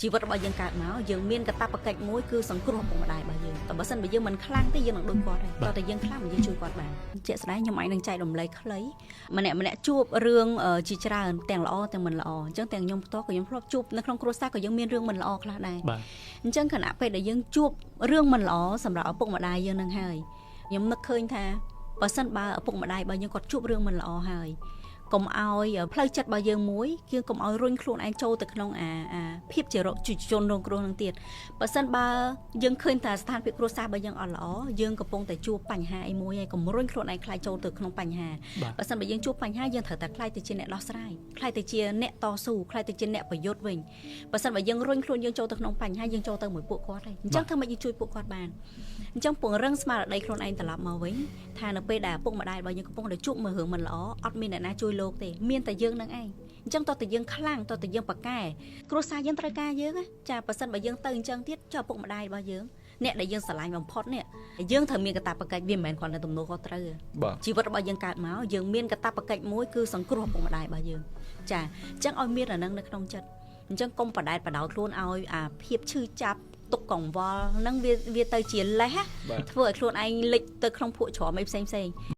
ជីវិតរបស់យើងកើតមកយើងមានកាតព្វកិច្ចមួយគឺសង្គ្រោះឪពុកម្ដាយរបស់យើងតែបើសិនបើយើងមិនខ្លាំងទេយើងនឹងដូចគាត់ហើយតោះតែយើងខ្លាំងយើងជួយគាត់បានជាក់ស្ដែងខ្ញុំអាចនឹងចែករំលែកខ្លីម្នាក់ម្នាក់ជួបរឿងជាច្រើនទាំងល្អទាំងមិនល្អអញ្ចឹងទាំងខ្ញុំផ្ទាល់ក៏ខ្ញុំធ្លាប់ជួបនៅក្នុងគ្រួសារក៏យើងមានរឿងមិនល្អខ្លះដែរ បាទ អញ្ចឹងខណៈពេលដែលយើងជួបរឿងមិនល្អសម្រាប់ឪពុកម្ដាយយើងនឹងហើយខ្ញុំនឹកឃើញថាបើសិនបើឪពុកម្ដាយរបស់យើងគាត់ជួបរឿងមិនល្អហើយកុំឲ្យផ្លូវចិត្តរបស់យើងមួយគឺកុំឲ្យរុញខ្លួនឯងចូលទៅក្នុងអាអាភាពជារកជនរងគ្រោះនឹងទៀតបើសិនបើយើងឃើញថាស្ថានភាពគ្រួសាររបស់យើងអត់ល្អយើងកំពុងតែជួបបញ្ហាអីមួយហើយកុំរុញខ្លួនឯងខ្លាចចូលទៅក្នុងបញ្ហា បាទ បើសិនបើយើងជួបបញ្ហាយើងត្រូវតែក្លាយទៅជាអ្នកដោះស្រាយក្លាយទៅជាអ្នកតស៊ូក្លាយទៅជាអ្នកប្រយុទ្ធវិញបើសិនបើយើងរុញខ្លួនយើងចូលទៅក្នុងបញ្ហាយើងចូលទៅមួយពួកគាត់ហើយអញ្ចឹងធ្វើម៉េចយើងជួយពួកគាត់បានអញ្ចឹងពង្រឹងស្មារតីខ្លួនឯងត្រឡប់មកវិញថានៅពេលដែលឪពុកម្ដាយរបស់យើងកំពុងតែជួបមើលរឿងមិនល្អអត់មានអ្នកណាជួយលោកទេមានតែយើងនឹងឯងអញ្ចឹងតោះតែយើងខ្លាំងតោះតែយើងប៉ាកែគ្រួសារយើងត្រូវការយើងណាចាបើសិនបើយើងទៅអញ្ចឹងទៀតចុះឪពុកម្ដាយរបស់យើងអ្នកដែលយើងស្រឡាញ់បំផុតនេះយើងត្រូវមានកាតព្វកិច្ចវាមិនមែនគ្រាន់តែទំនួលខុសត្រូវទេ បាទ ជីវិតរបស់យើងកើតមកយើងមានកាតព្វកិច្ចមួយគឺសង្គ្រោះឪពុកម្ដាយរបស់យើងចាអញ្ចឹងឲ្យមានអានឹងនៅក្នុងចិត្តអញ្ចឹងកុំបដែតបដោយខ្លួនឲ្យអាភាពឈឺចាប់ទុកកង្វល់ហ្នឹងវាវាទៅជាលេសណា បាទ ធ្វើឲ្យខ្លួនឯងលិចទៅក្នុងភក់ជ្រាំអីផ្សេងផ្សេងៗ